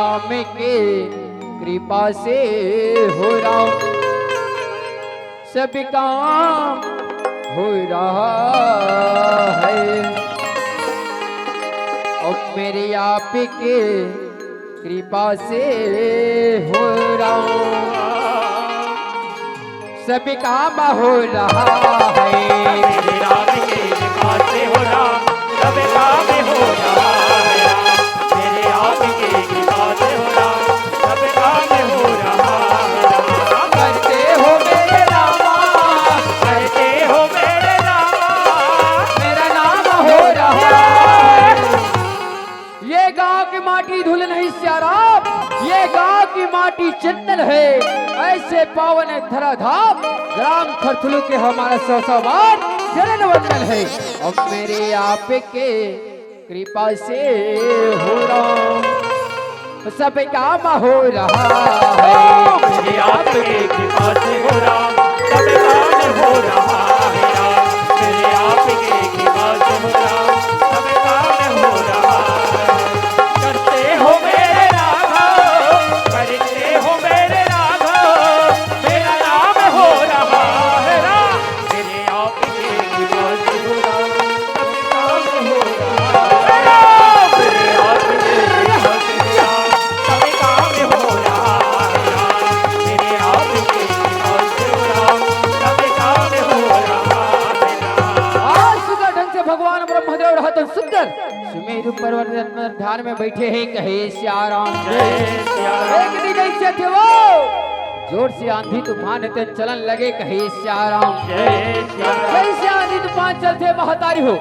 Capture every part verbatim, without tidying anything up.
राम के कृपा से हो राम, सब काम हो रहा है। और मेरे आप के कृपा से हो राम, सब काम हो रहा है। मेरे राम के कृपा से हो राम, सब काम हो रहा है। मेरे आप के कृपा से हो राम, सब काम हो रहा है। करते हो मेरे रामा, करते हो मेरे रामा, मेरा नाम हो रहा है। ये गांव की माटी धूल नहीं सियाराम, ये गांव की माटी चंदन है। ऐसे पावन है धरा धाम, ग्राम खरथुलू के हमारा सौ सौ बार चरण वंदन है। और मेरे आप के कृपा से हो राम, सब काम हो रहा है। मेरे आपके कृपा से हो राम, सब काम हो रहा है राम। मेरे आपके कृपा से हो राम, सब काम हो रहा है। करते हो मेरे राघव, करते हो मेरे राघव, मेरा नाम हो रहा है राम। मेरे आपके कृपा से हो राम, सब काम हो रहा है। मेरे आपके कृपा से हो राम, सब काम हो रहा है। मेरे आपके कृपा से हो राम, सब काम हो रहा है। आज सुंदर ढंग से भगवान ब्रह्मदेव रहत सुंदर सुमेरु पर्वत पर ध्यान में बैठे हैं, कहे सिया राम। जय सिया राम। एक दिन ऐसे थे वो, जोर से आंधी तूफान थे, चलन लगे, कहे सिया राम। जय सिया राम। जैसे आंधी तूफान चलथे महतारी हो,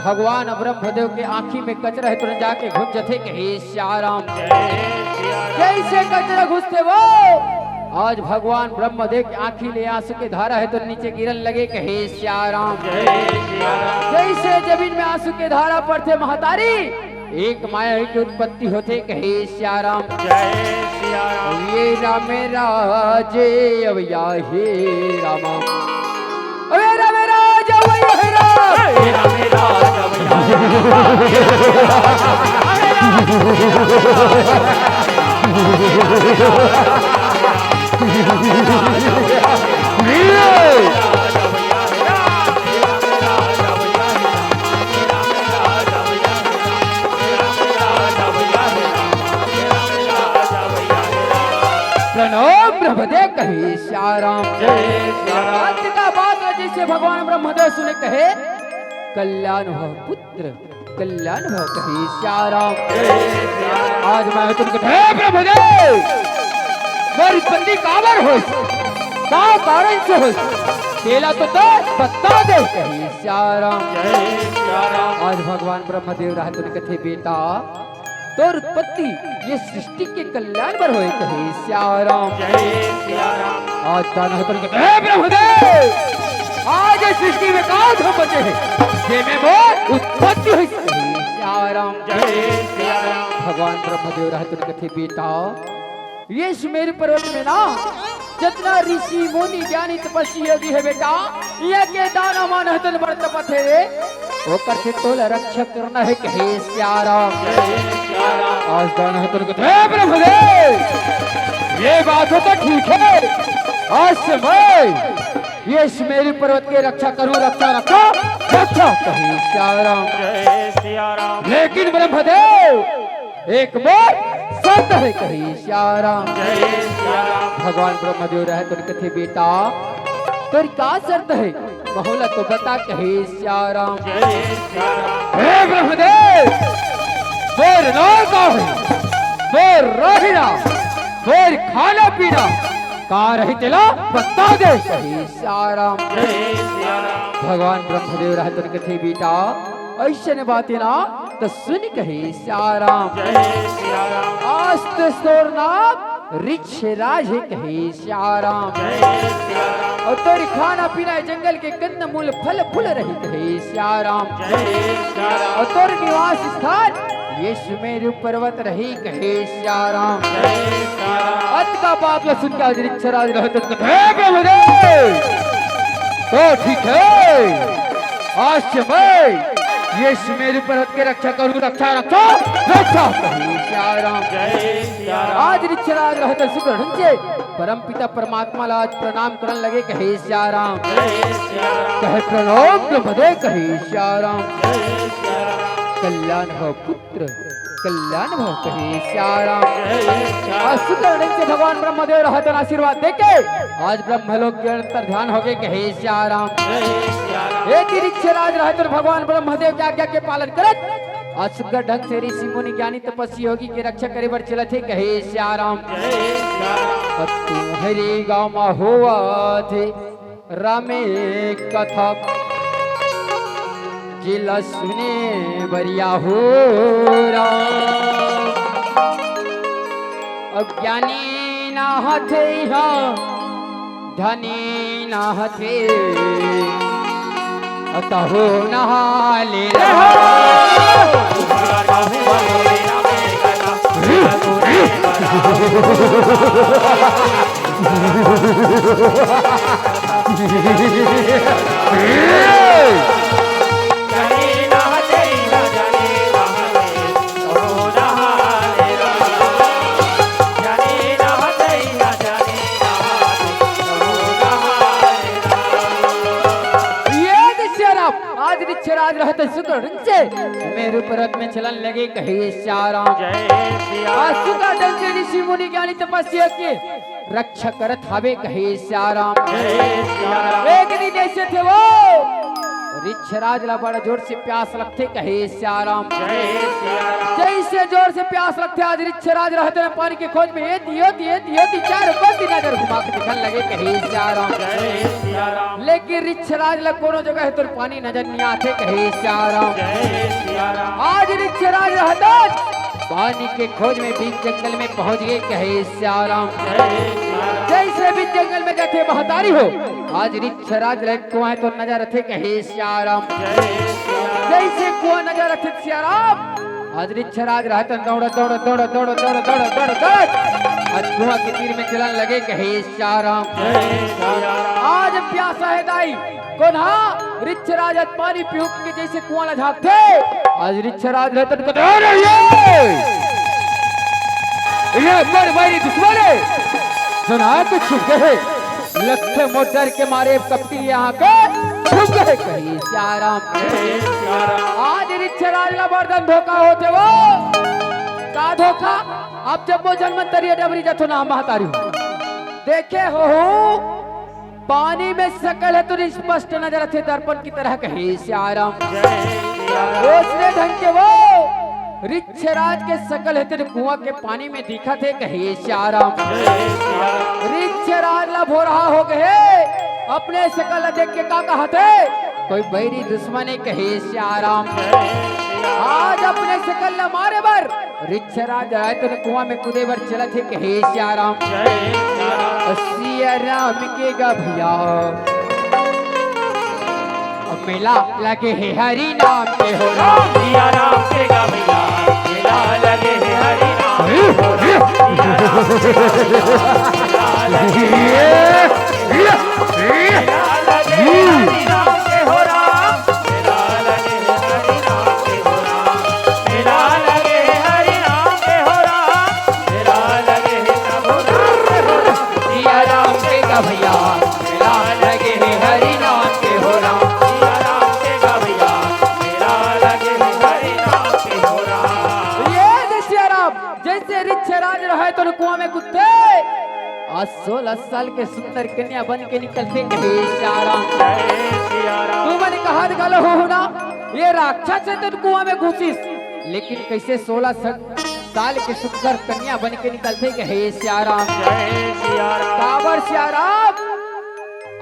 भगवान ब्रह्मदेव के आंखी में कचरा है, तुरंत जाके घुस जथे, कहे सिया राम। जय सिया राम। जैसे कचरा घुसथे वो, आज भगवान ब्रह्मदेव के आंखी ले आंसू के धारा है, तो नीचे गिरन लगे, कहे सिया राम। जय सिया राम। जैसे जमीन में आंसू के धारा पड़थे महतारी, एक माया की उत्पत्ति होथे, कहे सिया राम। जय सिया राम। ये राम राजे अवया हे रामा, अबे राम राजे अवया हे राम। हे राम राजे अवया हे राम। प्रणव ब्रह्मदेव कहे सिया राम। जय सिया राम। अंत का बात जैसे भगवान ब्रह्मदेव सुने कहे, कल्याण हो पुत्र, कल्याण हो कहे सिया राम। जय सिया राम। आज मैं तुमको, हे ब्रह्मदेव, मोर उत्पत्ति काबर होइस, का कारण से होइस, तेला तो तैं बता दे कहे सिया राम। जय सिया राम। आज भगवान ब्रह्मदेव रहत कथे, बेटा, तोर उत्पत्ति ये सृष्टि के कल्याण बर होए कहे सिया राम। जय सिया राम। आज दानव तुन कथे, हे ब्रह्मदेव, आज ये सृष्टि में का धन बचे हे, जेमे मोर उत्पत्ति होइस कहे सिया राम। जय सिया राम। भगवान ब्रह्मदेव रहत कथे, बेटा, ये सुमेरु पर्वत में ना, जतना ऋषि, मुनि, ज्ञानी, तपस्वी, योगी हे बेटा, ये के दानव मन हतन बड़ तपत हे, ओकर से तोला रक्षा करना हे, कहे सिया राम। जय सिया राम। आज दानव हतन कथे, हे ब्रह्मदेव, ये बात हो तो ठीक हे, आज से मैं ये सुमेरु पर्वत के रक्षा करूं, रक्षा, रक्षा, रक्षा, कहे सिया राम। जय सिया राम। लेकिन ब्रह्मदेव, एक मोर शर्त हे, कहे सिया राम। जय सिया राम। भगवान ब्रह्मदेव रहत कथे, बेटा, तोर का शर्त हे? महूला तो बता, कहे सिया राम। जय सिया राम। हे ब्रह्मदेव, मोर नाव का हे, मोर रहिना, मोर खाना पीना, का रही तेला बता दे, कहे सिया राम। जय सिया राम। भगवान ब्रह्मदेव रहत कथे, बेटा, अइसने बात हे ना, त सुन कहे सिया राम। जय सिया राम। आज तो तोर नाम ऋक्षराज हे कहे सिया राम। जय सिया राम। अउ तोर खाना पीना जंगल के कंद मूल फल फूल रही कहे सिया राम। जय सिया राम। अउ तोर निवास स्थान ये सुमेरु पर्वत रही कहे सिया राम। जय सिया राम। अतका बात ला सुन के आज ऋक्षराज रहत कथे, हे ब्रह्मदेव, तो ठीक हे, आज से मैं ये सुमेरु पर्वत के रक्षा करूं, रक्षा, रक्षा, रक्षा कहे सिया राम। जय आज रिछराज रहत सुग्घर ढंग से परम पिता परमात्मा ला आज प्रणाम करन लगे, कहे सिया राम। कहे प्रणाम ब्रह्मदेव, कहे सिया राम। कल्याण भव पुत्र, कल्याण भव, कहे सिया राम। आज सुग्घर ढंग से भगवान ब्रह्मदेव रहत आशीर्वाद देके आज ब्रह्मलोक के अंतर ध्यान होगे, कहे सिया राम। एक ही रिछराज रहत भगवान ब्रह्मदेव के आज्ञा के पालन करत आज सुग्घर ढंग से ऋषि मुनि ज्ञानी तपस्वी योगी के रक्षा करे बर चलत हे, कहे सिया राम। अउ तुम्हरे गाँव म होवत हे रामे कथा, जेला सुने बर आहू राम। अउ ज्ञानी ना हथे इहाँ, धनी ना हथे, अतहु नहा ले रहा। ये दे सिया राम, आज रिछराज रहत सुग्घर ढंग से मेरु पर्वत में चलन लगे, कहे सिया राम। जय सिया आज राम। सुग्घर ढंग से ऋषि मुनि ज्ञानी तपस्वी के रक्षा करत हावे, कहे सिया राम। जय सिया राम। एक दिन जइसे थे वो रिछराज ला बड़ा जोर से प्यास लगथे, कहे सिया राम। जय सिया राम। जइसे जोर से प्यास लगथे, आज रिछराज रहत पानी के खोज में ये दियो दिए दियो दी चार बंदी नजर घुमा के देखन लगे, कहे सिया राम। जय सिया राम। लेकिन रिछराज ला कोनो जगह तोर पानी नजर नइ आथे, कहे सिया राम। जय सिया राम। आज रिछराज रहत पानी के खोज में बीच जंगल में पहुंच गे, कहे सिया राम। जय सिया राम। जइसे बीच जंगल में जाथे महतारी हो, आज रिछराज ला कुआं तो नजर आथे, कहे सिया राम। जय सिया राम। जइसे कुआं नजर आथे सिया राम, आज रिछराज रहत दौड़ दौड़ दौड़ दौड़ दौड़ दौड़ दौड़ दौड़ आज कुआं के तीर में चलन लगे, कहे सिया राम। जय सिया राम। आज प्यासा हे दाई, कोन हा रिछराज आज पानी पीहू के जइसे कुआं ला झांकथे, आज रिछराज रहत कथे, "अरे ये, ये मोर बैरी दुश्मन हे, सुना के छुप गे हे, लगथे मोर डर के मारे कपटी यहाँ के छुप गे," कहे सिया राम। आज रिछराज ला बरदन धोखा होथे वो। का धोखा? अब जब वो जनमंतरिया डबरी जाथो ना महतारी हो, देखे हो, पानी में सकल हे तो स्पष्ट नजर आथे दर्पण की तरह, कहे सिया राम। जय सिया राम। ओसने ढंग के वो रिछराज के सकल हे तो कुआं के पानी में दिखथे, कहे सिया राम। जय सिया राम। रिछराज ला भोरहा हो गे, अपने सकल ला देख के का कहथे, कोई बैरी दुश्मन हे, कहे सिया राम। जय सिया राम। आज अपने सकल ला मारे बर रिछराज आए तो कुआं में कूदे बर चलत हे, कहे सिया राम। जय सिया राम। सिया राम के गा भैया, अब मेला लगे हे हरि नाम के हो राम। सिया राम के गा भैया, मेला लगे हे हरि नाम के हो राम। सिया राम के गा भैया, मेला लगे हे हरि नाम के हो राम। मेला लगे हे हरि नाम के हो राम। मेला लगे हे हरि नाम के हो राम। मेला लगे हे प्रभु राम के हो राम। सिया राम के गा भैया, मेला लगे हे हरि नाम के हो राम। सिया राम के गा भैया, मेला लगे हे हरि नाम के हो राम। ये दे सिया राम, जइसे रिछराज रहय तो कुआं में कूदथे, आज सोलह साल के सुंदर कन्या बन के निकलथे, कहे सिया राम। जय सिया राम। तुमन कहत घलो हो ना, ये राक्षस हे तो कुआं में घुसिस, लेकिन कइसे सोलह स-, साल के सुंदर कन्या बन के निकलथे, कहे सिया राम। जय सिया राम। काबर सिया राम?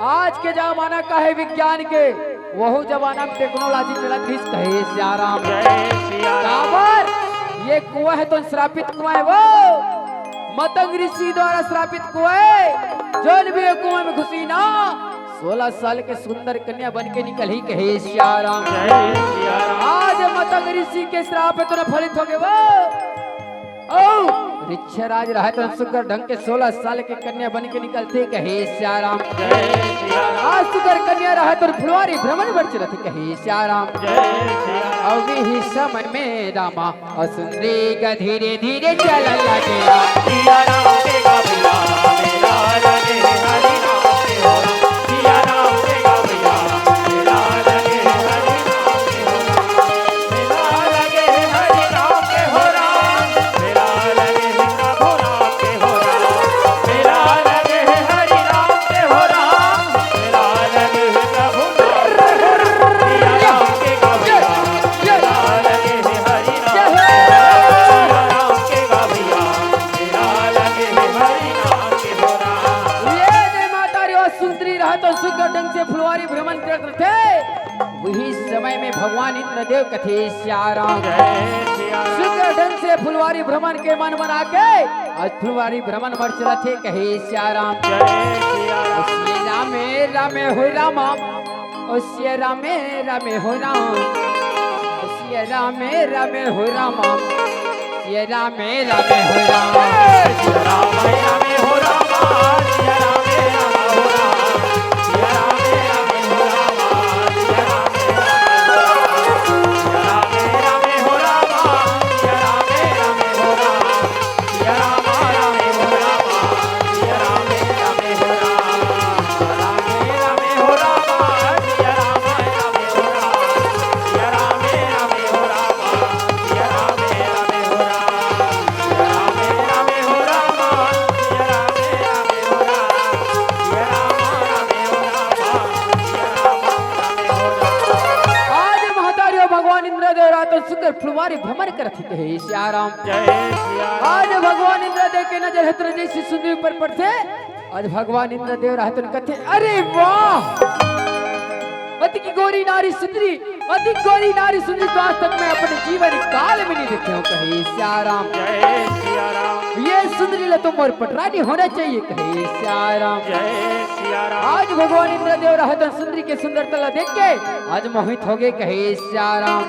आज के जमाना का हे विज्ञान के, वहू जमाना में technology चलत रहिस, कहे सिया राम। जय सिया राम। काबर? ये कुआं हे तो श्रापित कुआं हे वो, मतंग ऋषि द्वारा श्रापित कुआं हे। जउन भी ये कुआं में घुसही ना, सोलह साल के सुंदर कन्या बन के निकलही, कहे सिया राम। जय सिया राम। आज मतंग ऋषि के श्राप हे तो ना फलित होगे वो। ओ, वृक्षराज रहत सुग्घर ढंग के सोलह साल के कन्या बन के निकलथे, कहे सियाराम। आज सुग्घर कन्या रहत फुलवारी भ्रमण बर चलथे, कहे सियाराम। अउ इही समय में रामा अउ सुंदरी का धीरे धीरे चलन लगे। सुंदरी रहत सुग्घर ढंग से फुलवारी भ्रमण करत रथे। उही समय में भगवान इंद्रदेव कथे, सियाराम। सुग्घर ढंग से फुलवारी भ्रमण के मन बना के आज फुलवारी भ्रमण बर चलथे, कहे सियाराम। ओ सिया रामे रामे हो रामा, ओ सिया रामे रामे हो राम, ओ सिया रामे रामे हो रामा, सिया रामे रामे हो राम। आज महतारी अउ भगवान इंद्रदेव रहत सुग्घर फुलवारी भ्रमण करत हे, कहे सियाराम। आज भगवान इंद्रदेव के नजर हे त जइसे सुंदरी ऊपर पड़थे, आज भगवान इंद्रदेव रहत कथे, अरे वाह, अति की गोरी नारी सुंदरी, अति गोरी नारी सुंदरी तो आज तक मैं अपने जीवन काल में नहीं देखे हूँ, कहे सियाराम। ये सुंदरी ला तो मोर पटरानी होना चाहिए, कहे सियाराम। आज भगवान इंद्रदेव रहत सुंदरी के सुंदरता ला देख के आज मोहित हो गे, कहे सियाराम।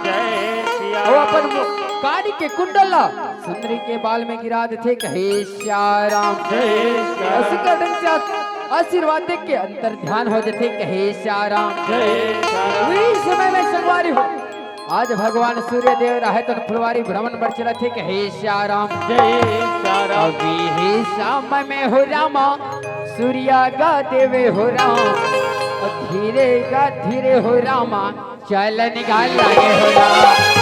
अउ अपन मु-, कानी के कुंडल ला सुंदरी के बाल में गिरा देथे, कहे सियाराम। अउ सुग्घर ढंग से आस-, आशीर्वाद देख के अंतर ध्यान हो जथे, कहे सियाराम। उही समय में संगवारी हो, आज भगवान सूर्य देव रहत फुलवारी भ्रमण बर चलत हे, कहे सियाराम। अभी ही शाम में हो रामा, सूर्या गा देवे हो राम, अउ धीरे गा धीरे हो रामा, चलन गा लगे हो राम।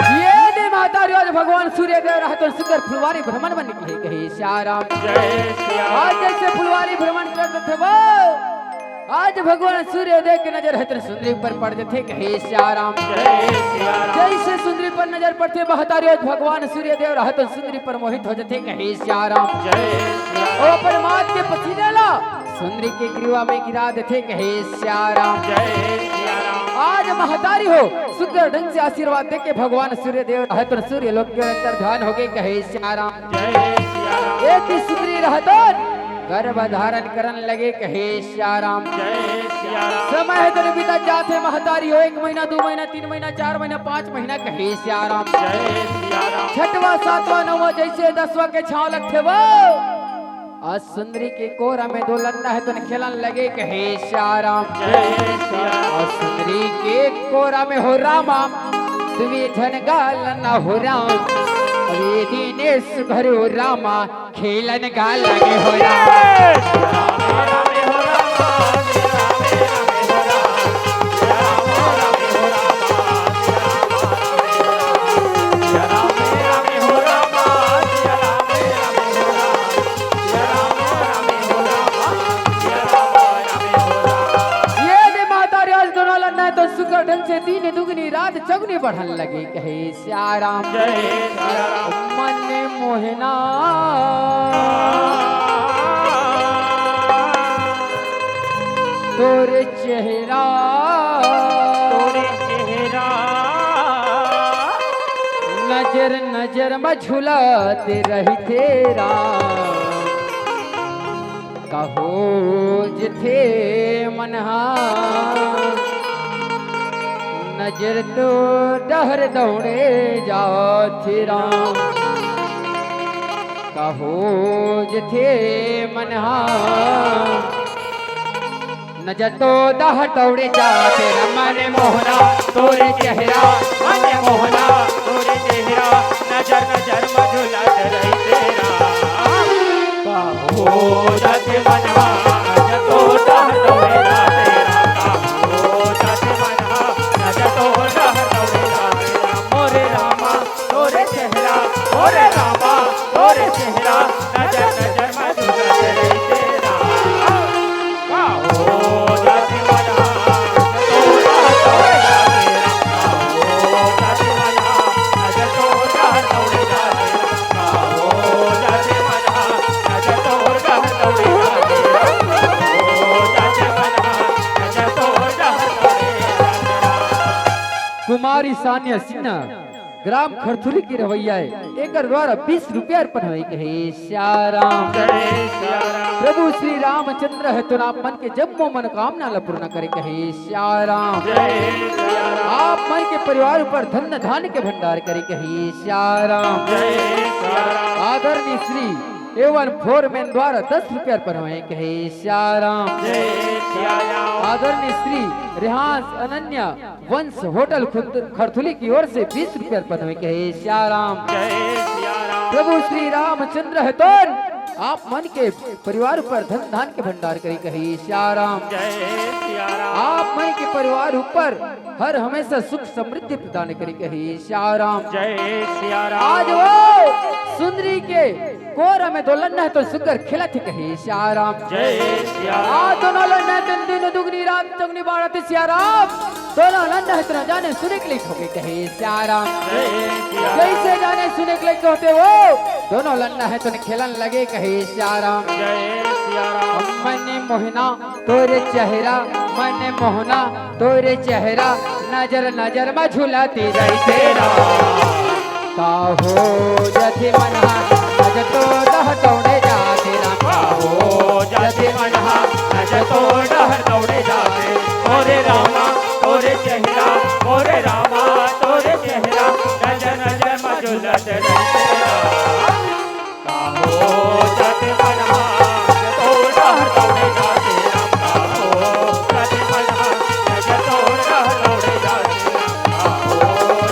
ये दे महतारी आज भगवान सूर्य देव रहत सुग्घर फुलवारी भ्रमण बन निकले, कहे सियाराम। आज जइसे फुलवारी भ्रमण करत थे वो, आज भगवान सूर्योदय के नजर हे त सुंदरी पर पड़ जथे, कहे सियाराम। जइसे सुंदरी पर नजर पड़थे महतारी, आज भगवान सूर्यदेव रहत सुंदरी पर मोहित हो जथे, कहे सियाराम। अउ अपन माथ के पसीना ला सुंदरी के ग्रीवा में गिरा देथे, कहे सियाराम। आज महतारी हो सुग्घर ढंग से आशीर्वाद देके भगवान सूर्यदेव रहत सूर्य लोक के अंतर ध्यान हो गे, कहे सियाराम। एक ही सुंदरी रहत गर्भ धारण करन लगे, कहे सियाराम। समय हे त बीतत जाथे महतारी हो, एक महीना, दू महीना, तीन महीना, चार महीना, पाँच महीना, कहे सियाराम। छठवा, सातवा, नौवा, जइसे दसवा के छांव लगथे वो, अउ सुंदरी के कोरा में दो लन्ना हे त खेलन लगे, कहे सियाराम। अउ सुंदरी के कोरा में हो रामा, दुई झन गा लन्ना हो राम, अउ ये दीने सुघर हो रामा, खेलन गा लगे हो राम। ये दे महतारी आज दोनों लन्ना हे त सुग्घर ढंग से दिन दुगनी रात चौगुनी बढ़न लगे, कहे सियाराम। मन मोहना तोर चेहरा, तोर चेहरा। नजर नजर म झुलत रहिथे राम, कहो जथे मन हा। नजर तो डहर दौड़े जाथे राम, कहो जथे मन हा। नजर तो डहर दौड़े जाथे राम, मन मोहना तोरे चेहरा, मन मोहना तोरे चेहरा, नजर नजर म झुलत रहिथे राम। कहो जथे मन हा, नजर तो डहर दौड़े जाथे राम, कहो जथे मन हा, नजर तो डहर दौड़े जाथे राम। मोरे रामा तोरे चेहरा, मोरे रामा तोरे चेहरा, नजर नजर म झुलत रहिथे राम। कहो जथे मन हा, नजर तो डहर दौड़े जाथे राम, कहो जथे मन हा, नजर तो डहर दौड़े जाथे राम, कहो जथे मन हा, नजर तो डहर दौड़े जाथे राम, कहो जथे मन हा, नजर तो डहर दौड़े जाथे राम। कुमारी सानिया सिन्हा, ग्राम खरथुली के रहवइया हे, एकर द्वारा बीस रुपया अर्पण होए कहे सिया राम। जय सिया राम। प्रभु श्री रामचंद्र हे तो आप मन के जम्मो मनोकामना ला पूर्ण करे कहे सिया राम। जय सिया राम। आप मन के परिवार ऊपर धन धान्य के भंडार करे कहे सिया राम। जय सिया राम। आदरणीय श्री एवन फोरमैन द्वारा दस रुपया अर्पण होए कहे सिया राम। जय सिया राम। आदरणीय श्री रेहांस अनन्या वंश होटल खुद-, खरथुली की ओर से बीस रुपया अर्पण होए कहे सिया राम। जय सिया राम। प्रभु श्री रामचंद्र हे तो आप मन के परिवार ऊपर धन धान्य के भंडार करे कहे सिया राम। जय सिया राम। आप मन के परिवार ऊपर हर हमेशा सुख समृद्धि प्रदान करे कहे सिया राम। जय सिया राम। आज वो सुंदरी के कोरा में दो लन्ना हे तो सुग्घर खेलत हे कहे सिया राम। जय सिया राम। आज दोनों लन्ना हे तो दिन दुगनी रात चौगनी बाढ़त हे सिया राम। दोनों लन्ना हे तो न जाने सुने के लइक होगे कहे सिया राम। जय सिया राम। जइसे जाने सुने के लइक होथे वो, दोनों लन्ना हे तो न खेलन लगे कहे सिया राम। जय सिया राम। मन मोहना तोरे चेहरा, मन मोहना तोरे चेहरा, नजर नजर म झुलत रहिथे राम। कहो जथे मन हा, नजर तो डहर दौड़े जाथे राम। कहो जथे मन हा, नजर तो डहर दौड़े जाथे। मोरे रामा तोरे चेहरा, मोरे रामा तोरे चेहरा, नजर नजर म झुलत रहिथे राम। कहो जथे मन हा, नजर तो डहर दौड़े जाथे राम। कहो जथे मन हा, नजर तो डहर दौड़े जाथे राम। कहो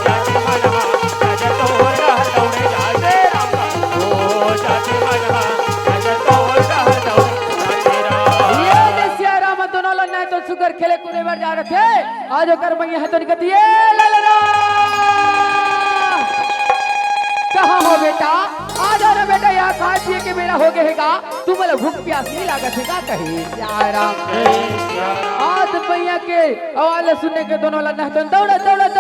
जथे मन हा, नजर तो डहर दौड़े जाथे राम। कहो जथे मन हा, नजर तो डहर दौड़े जाथे राम। ये ले सिया राम, दोनों लन्ना हे तो सुग्घर खेले कूदे बर जा रथे। आज ओकर मइया ह तो निकलत हे, ए ललना। कहाँ हो बेटा? आ जा ना बेटा, यहाँ खाए पिए के बेरा होगे हे गा। तुमला भूख प्यास नइ लागत हे का कहे सिया राम। आज मइया के आवाज ल सुने के दोनों लन्ना ह तो दौड़त, दौड़त,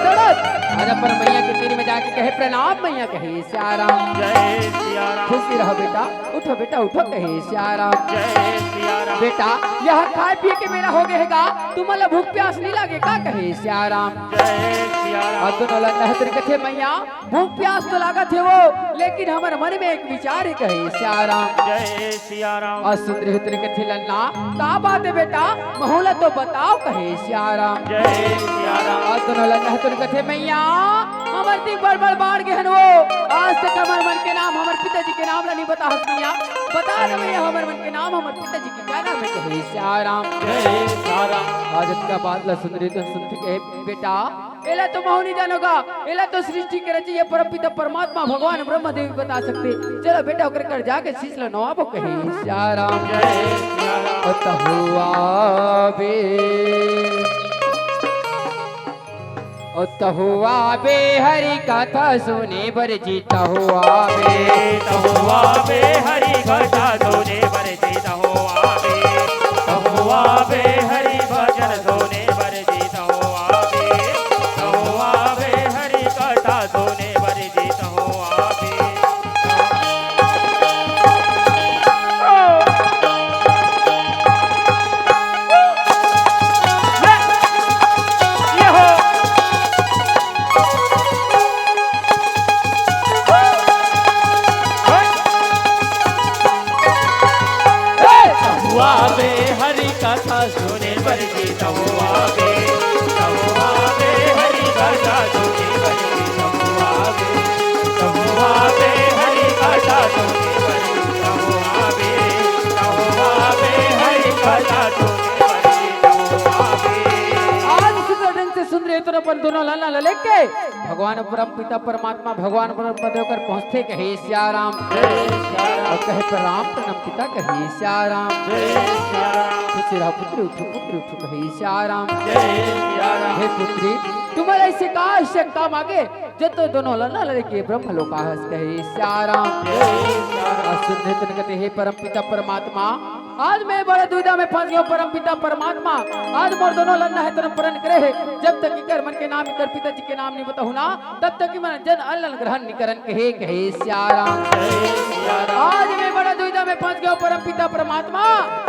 दौड़त। आज अपन मइया के तीर में जाके कहे, प्रणाम मइया कहे सिया राम। जय सिया राम। खुशी रहो बेटा, उठो बेटा उठो कहे सिया राम। जय सिया राम। बेटा, यहाँ खाए पिए के बेरा होगे हे गा, तुमला भूख प्यास नइ लागे का कहे सिया राम। जय सिया राम। अउ दोनों लन्ना ह तो कथे, मइया भूख प्यास तो लागत हे वो, लेकिन हमर मन में एक विचार हे कहे सिया राम। जय सिया राम। अउ सुंदरी ह तो कथे, लन्ना का बात हे बेटा, महूँ ला तो बताव कहे सिया राम। जय सिया राम। अउ दोनों लन्ना ह तो कथे, मइया हमर तीर बड़ बड़ बाढ़ गे हन वो, आज तक हमर मन के नाम, हमर पिताजी के नाम ला नइ बताहस मइया, बता ना मइया हमर मन के नाम, हमर पिताजी के का नाम हे कहे सिया राम। जय सिया राम। आज अतका बात ला सुंदरी ह तो सुनथे कहे, बेटा एला तो महूँ नइ जानों गा, एला तो सृष्टि के रचइया परमपिता परमात्मा भगवान ब्रह्मा देव बता सकथे। चलो बेटा ओकर कर जाके शीश ला नवाबो कहे सिया राम। जय सिया राम। ओ तहु आबे, ओ तहु आबे हरि कथा सुने बर जी, तहु आबे। तहु आबे हरि कथा सुने बर जी, तहु आबे। तहु आबे हरि भजन सुने बर जी, तहु आबे। तहु आबे हरि कथा सुने बर जी, तहु आबे। ये हो। दोनों ललना ल लेके भगवान परम पिता परमात्मा भगवान ब्रह्मदेव कर पहुंचथे, कहे सिया राम। जय सिया राम। अउ कहे प्रणाम प्रणाम पिता, कहे सिया राम। जय सिया राम। खुशी रहा पुत्री, उठो पुत्री, उठो, कहे सिया राम। जय सिया राम। हे पुत्री, तुम्हारा ऐसे का आवश्यकता मांगे, जो तो दोनों ललना ल लेके ब्रह्म लोक आहस, कहे सिया राम। जय सिया राम। अउ सुनथे तेन कथे, हे परम पिता परमात्मा, आज मैं बड़ा दुविधा में फंस गयो, परम पिता परमात्मा। आज मोर दोनों ललना हे तेन प्रण करे हे, जब तक इकर मन के नाम, इकर पिताजी के नाम नहीं बताहूं ना, तब तक इमन जन अन्न ग्रहण नहीं करन, कहे, कहे सिया राम। जय सिया राम। आज मैं बड़ा दुविधा में फंस गयो, परम पिता परमात्मा,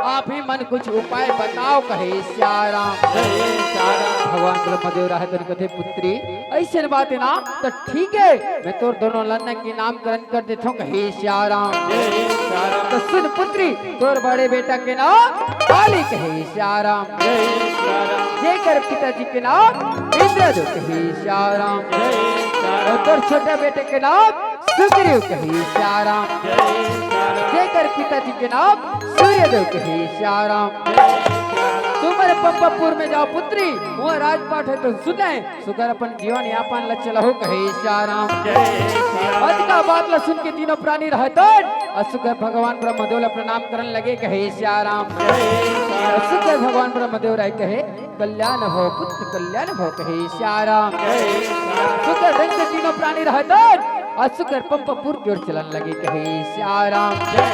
आप ही मन कुछ उपाय बताओ, कहे सिया राम। जय सिया राम। भगवान ब्रह्मदेव राहे तेन कथे, पुत्री, अइसन बात हे ना, त ठीक हे, मैं तोर दोनों ललना के नामकरण कर देथों, कहे सिया राम। जय सिया राम। त सुन पुत्री, तोर बड़े बेटा के नाम बाली, कहे सिया राम। जय सिया राम। जेकर पिताजी के नाम इंद्रदेव, कहे सिया राम। जय सिया राम। अउ तोर छोटा बेटे के नाम सुग्रीव, कहे सिया राम। जय सिया राम। जेकर पिताजी के नाम सूर्यदेव, कहे सिया राम। जय सिया राम। तुमन पंपापुर में जाव पुत्री, उहां राजपाट हे त सुनय, सुग्घर अपन जीवन यापन ल चलाहू, कहे सिया राम। जय सिया राम। अतका बात ल सुन के तीनों प्राणी राहे तेन अउ सुग्घर भगवान ब्रह्मदेव ल प्रणाम करन लगे, कहे सिया राम। जय सिया राम। अउ सुग्घर भगवान ब्रह्मदेव राहे कहे, कल्याण भव पुत्र कल्याण भव, कहे सिया राम। जय सिया राम। सुग्घर ढंग से तीनों प्राणी राहे तेन अउ सुग्घर पंपापुर के ओर चलन लगे, कहे सिया राम। जय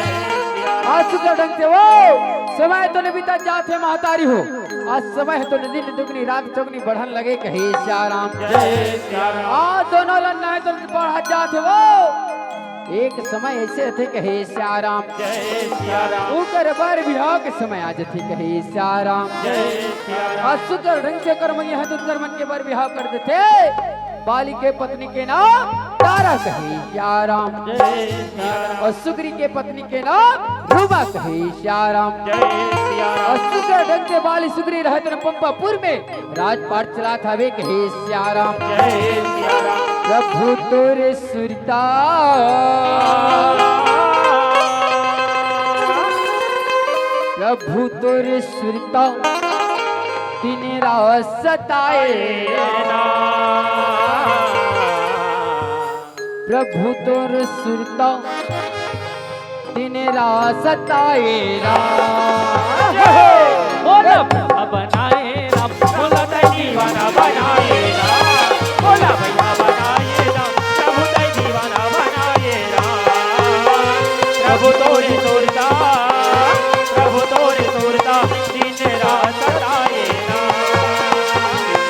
सिया राम। अउ सुग्घर ढंग से वो समय तो नहीं बीता जात हे महतारी हो, अउ समय तो दिन दुगनी रात चौगनी बढ़न लगे, कहे सिया राम। जय सिया राम। अउ दोनों ललना हे तो बढ़त जात हे वो। एक समय अइसे आथे, कहे सिया राम। जय सिया राम। उकर बर बिहाव के समय आ जाथे, कहे सिया राम। जय सिया राम। अउ सुग्घर ढंग से ओकर मंगिया हे त उकर मन के बर बिहाव कर देथे। बाली के पत्नी के नाम तारा, कहे सिया राम। जय सिया राम। अउ सुग्री के पत्नी के नाम रूमा, कहे सिया राम। जय सिया राम। अउ सुग्घर ढंग से बाली सुग्री राहे तेन पंपापुर में राजपाट चलात हवे, कहे सिया राम। जय सिया राम। प्रभु तोर सुरता, प्रभु तोर सुरता दिन रात सताए ना। प्रभु तोर सुरता दिन रात सताए राम। बोला भैया बनाए राम, बोला तैं दीवाना बनाए राम। बोला भैया बनाए राम, प्रभु तैं दीवाना बनाए राम। प्रभु तोरे सुरता, प्रभु तोरे सुरता, दिन रात सताए राम।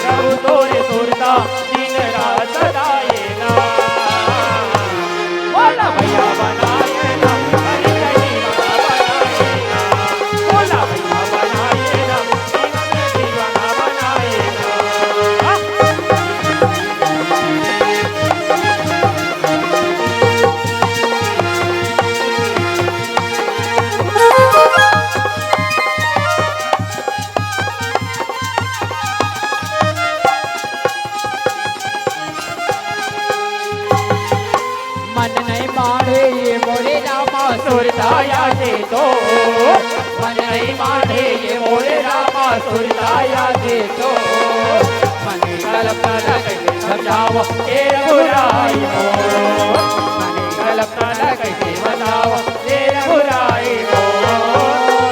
प्रभु तोरे सुरता, दिन रात सताए ना। बोला भैया बनाए ना, अरे कहीं बनाए ना। बोला भैया बनाए ना, जीवन में दीवाना बनाए ना। मन नहीं माने ये मोरे रामा सुरता आए तो, मन नहीं माने ये मोरे रामा सुरता आए तो, मन कल्पना कैसे समझावा ए रघुराई हो, मन कल्पना कैसे समझावा ए रघुराई हो,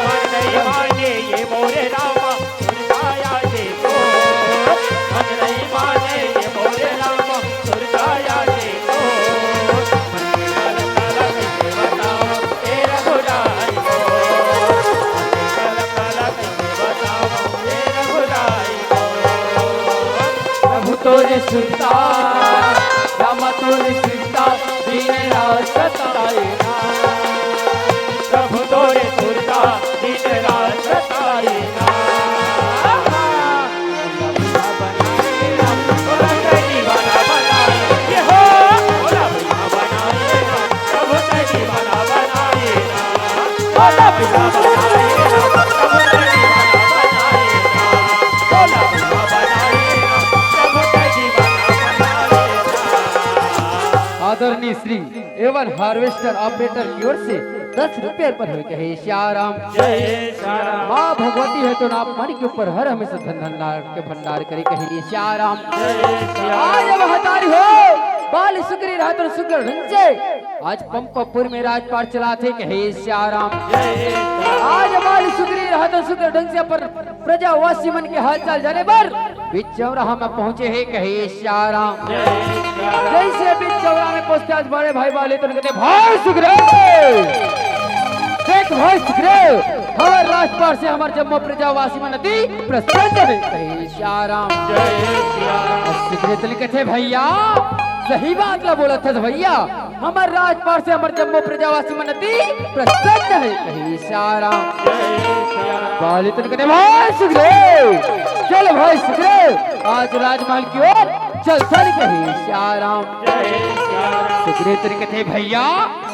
मन नहीं माने ये मोरे रामा सुरता आए तो, मन नहीं माने ये मोरे रामा सुरता आए तो, मन कल्पना कैसे बतावा ए रघुराई हो, मन कल्पना कैसे बतावा ए रघुराई हो। प्रभु तोरे सुरता, रामा तोरे सुरता, दिन रात सताए ना। प्रभु तोरे सुरता, दिन रात सताए ना। आदरणीय श्री एवन हार्वेस्टर ऑपरेटर की ओर से दस रुपये अर्पण होय कहे सिया राम। जय सिया राम। माँ भगवती हे तो आप मन के ऊपर हर हमेशा धन भंडार के भंडार करे कहे सिया राम। जय सिया राम। आज महतारी हो, बाल सुग्री रहत सुग्र ढंग से आज पंपापुर में राजपाट चलाथे कहे सिया राम। जय सिया राम। आज बाल सुग्री रहत सुग्र ढंग से अपन प्रजावासी मन के हालचाल जाने बर बीच चौराहा में पहुंचे हे कहे सिया राम। जय सिया राम। जैसे बीच चौराहा में पहुंचते आज बड़े भाई बाल इतन कहते, भाई सुग्रीव, देख भाई सुग्रीव, हमर राजपाट से हमर जम्मो प्रजावासी मन अति प्रसन्न हे कहे सिया राम। जय सिया राम। सुग्रीव इतन कहते, भैया, सही बात ला बोलत हस भैया, हमर राजपाट से हमर जम्मो प्रजावासी मन अति प्रसन्न हे कहे सिया राम। बाल इतन कहते, भाई सुग्रीव, चल भाई सुग्रीव, आज राजमहल की ओर चल चल कहे सिया राम। सुग्रीव इतन कहते, भैया,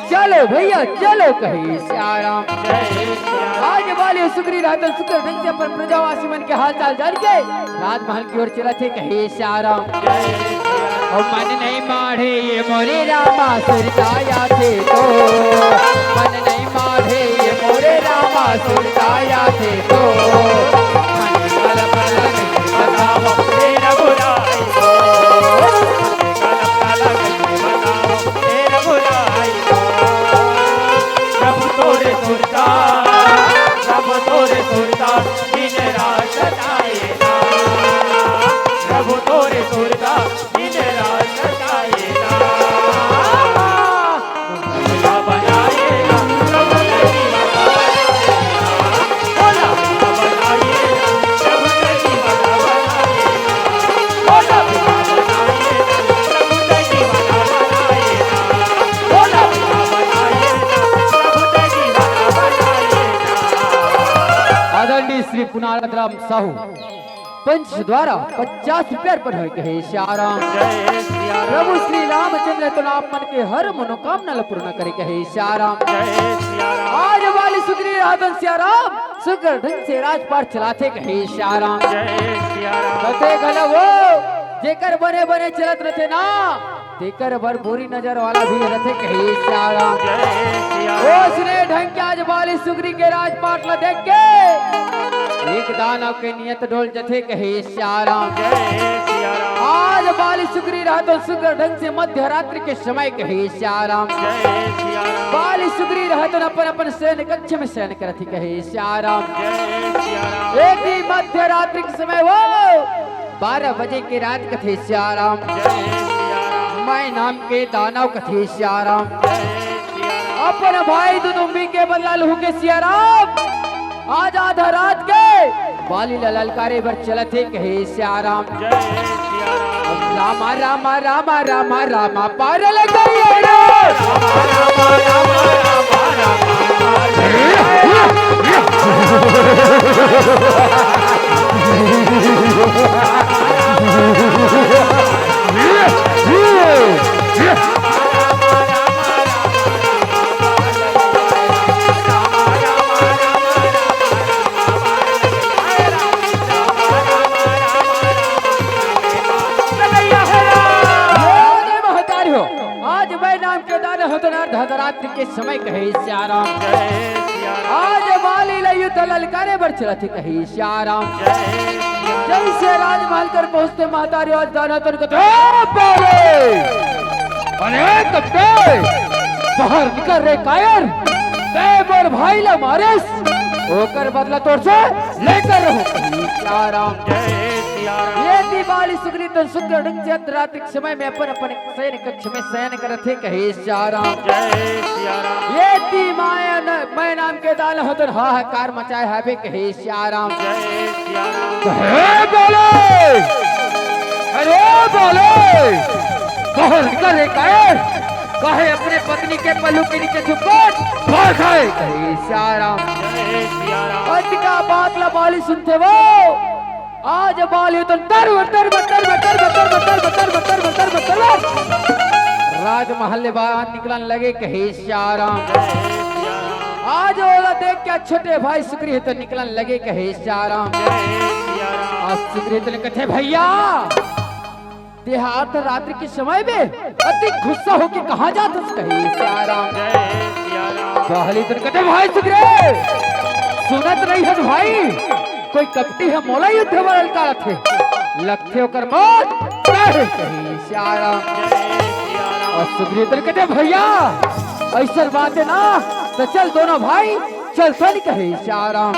चलो भैया चलो कहे सिया राम। आज बाल सुग्री रहत सुग्र ढंग से अपन प्रजावासी मन के हालचाल जान के राजमहल की ओर चलत हे कहे सिया राम। ओ मन नहीं माढ़े ये मोरे रामा सुरताया थे तो, मन नहीं माढ़े ये मोरे रामा सुरताया थे तो, मन पल पल नहीं बताओ तेरा बुराई को, मन पल पल नहीं बताओ तेरा बुराई को। प्रभु तोरे सुरता, प्रभु तोरे सुरता, दिन रात सताए ना। प्रभु तोरे सुरता, दिन रात सताए ना। भला बनाए ना, प्रभु तेरी भला बनाए ना। भला बनाए ना, प्रभु तेरी भला बनाए ना। भला बनाए ना, प्रभु तेरी भला बनाए ना। आदरणीय श्री पुनारथ राम साहू पंच द्वारा पचास रुपया अर्पण होय कहे सिया राम। प्रभु श्री रामचंद्र तो आप मन के हर मनोकामना ल पूर्ण करे कहे सिया राम। आज बाल सुग्री रहत सिया राम सुग्र ढंग से राजपाट चलाथे कहे सिया राम। कथे घलो वो जेकर बने बने चलत रथे ना, तेकर बर बुरी नजर वाला भी रथे कहे सिया राम। ओसने ढंग के आज बाल सुग्री के राजपाट ला देख के एक दानव के नियत डोल जथे कहे सिया राम। आज बाल सुग्री रहत सुग्र ढंग से मध्य रात्रि के समय कहे सिया राम। बाल सुग्री रहत अपन अपन शयन कक्ष में शयन करत ही कहे सिया राम। एक ही मध्य रात्रि के समय वो बारह बजे के रात कथे सिया राम। मैं नाम के दानव कथे सिया राम। अपन भाई दुदुम्बी के बदला लहू के सिया राम। आज आधा रात के बाली ला ललकारे बर चलत हे कहे सिया राम। रामा रामा रामा रामा रामा पार लगाइए रे। आज मैं नाम के दान होतनार धतरात्रि के समय कहे सिया राम। आज बाली ला युद्ध ललकारे बर चलत हे कहे सिया राम। जैसे राजमहल कर पहुंचते महतारी आज दाना तन कथे, "ए बाले, अरे कत्ते, बाहर निकल रे कायर, ते मोर भाई ला मारेस, ओकर बदला तोर से लेकर रहूं।" सिया राम। ये दी बाली सुग्री तन सुग्र ढंग से अर्धरात्रि के समय में अपन अपन शयन कक्ष में शयन करत हे कहे सिया राम। ये दी माया न, मैं नाम के दान होतन हाहाकार मचाए हावे कहे सिया राम। हे बोले, अरे बोले, बाहर निकल रे कायर, काहे अपने पत्नी के पल्लू के नीचे छुपकर भाग गए कहे सिया राम। अतिका बात ला बाली सुनते वो, आज बाली तो तर तर तर तर तर तर तर तर तर तर तर तर तर राजमहल ले बाहर निकलन लगे कहे सिया राम। आज ओला देख के छोटे भाई सुग्री तो निकलन लगे कहे सिया राम। आज सुग्री तो कथे, "भैया, देहात रात्रि के समय में अति गुस्सा होके कहाँ जात हस?" कहे सिया राम। पहली दिन कथे भाई सुग्रीव, सुनत नहीं हस भाई, कोई कपटी ह मोला युद्ध बर ललकारत हे, लगथे ओकर मौत नहीं कहे सियाराम। अउ सुग्रीव दिन कथे भैया, अइसन बात हे ना, त चल दोनों भाई चल तो नहीं कहे सियाराम।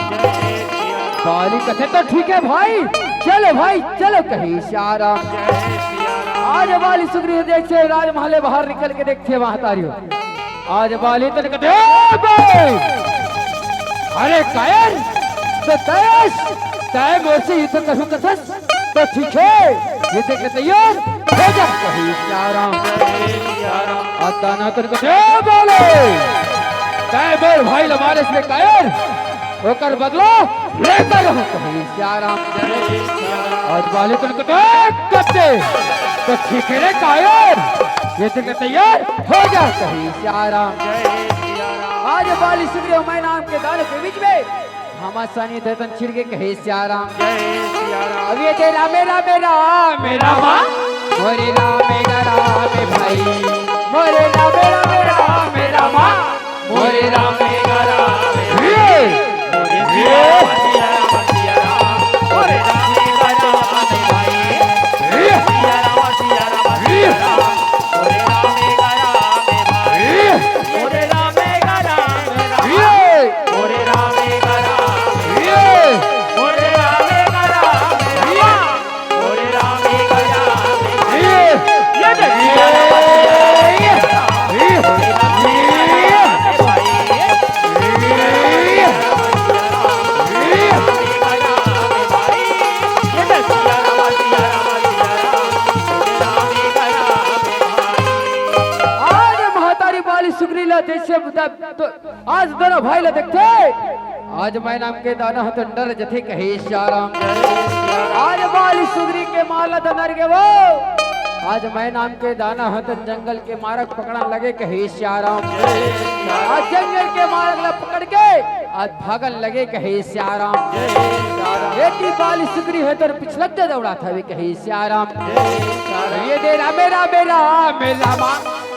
बाली कथे तो ठीक हे भाई, चलो भाई चलो कहे सियाराम। आज बाली सुग्रीव जइसे राजमहल ले बाहर निकल के देखथे महतारी हो, आज बाली तन कथे, "ए बे! अरे कायर, त तय अस, तय मोर से युद्ध करहूं कथस, त ठीक हे, युद्ध के तैयार हो जा," कहे सियाराम। अउ दानव तन कथे, "ए बाली, तय मोर भाई ल मारेस कायर, ओकर बदला लेके रहूं," कहे सियाराम। अउ बाली तन कथे, "ए कथे, त ठीक हे रे कायर, युद्ध के तैयार हो जा," कहे सियाराम। आज बाली सुग्रीव अउ मैं नाम के दानव के बीच में घमासान युद्ध होथे तेन छिड़ के कहे सियाराम। अब ये दे रामे रामे रामे रामा, मोरे रामे गा रामे भाई, मोरे रामे रामे रामे रामा, मोरे रामे गा रामे भाई, मोरे सिया राम सिया राम, मोरे रामे गा रामे भाई, सिया राम सिया राम सिया राम, मोरे रामे गा रामे भाई, मोरे रामे गा रामे रामा, मोरे रामे गा रामे, मोरे रामे गा रामे रामा, मोरे रामे गा रामे भाई, ये देखिए, मोरे रामे गा रामे भाई, आज महतारी बाली सुग्रीव ला जइसे तो आज दोनों भाई ला देखथे, आज मैं नाम के दानव ह तो डर जथे कहे सियाराम। आज बाली सुग्रीव के मार ला धनर गे वो, आज मैं नाम के दानव ह तो जंगल के मारग पकड़न लगे कहे सियाराम। आज जंगल के मारग ला पकड़ के आज भागन लगे कहे सियाराम। एती बाली सुग्रीव ह तो पिछलग दे दौड़ात हवे कहे सियाराम। ये दे रामे रामे रामे रामा,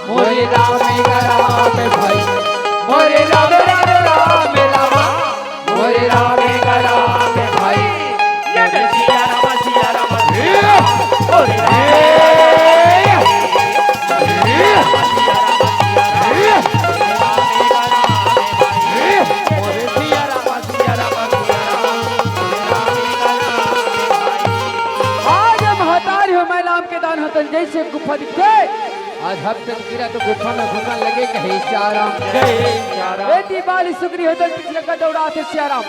मोरे रामे गा रामे भाई, मोरे रामे रामे रामे रामा, मोरे रामे गा रामे भाई, ये दे सिया राम सिया राम, मोरे रामे गा रामे भाई, मोरे सिया राम सिया राम, मोरे रामे गा रामे भाई। आज महतारी हो मैं नाम के दानव ह तो जइसे गुफा दिखथे, आज हफ्ते गिरा तो गुफा में घुसन लगे कहे सियाराम। जय सियाराम। एती बाली सुग्रीव ह तो पिछलग दौड़ाथे सियाराम,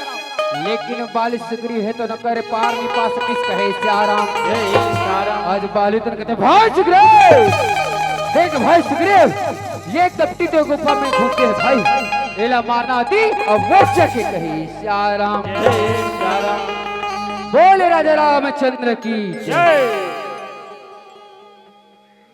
लेकिन बाली सुग्रीव ह तो ओकर पार नहीं पा सकिस कहे सियाराम। जय सियाराम। आज बाली तन कथे भाई सुग्रीव, देख भाई सुग्रीव, ये कपटी तो गुफा में घुस गे हे भाई, एला मारना होही अवश्य के कहे सियाराम। जय सियाराम। बोले राजा रामचंद्र की जय।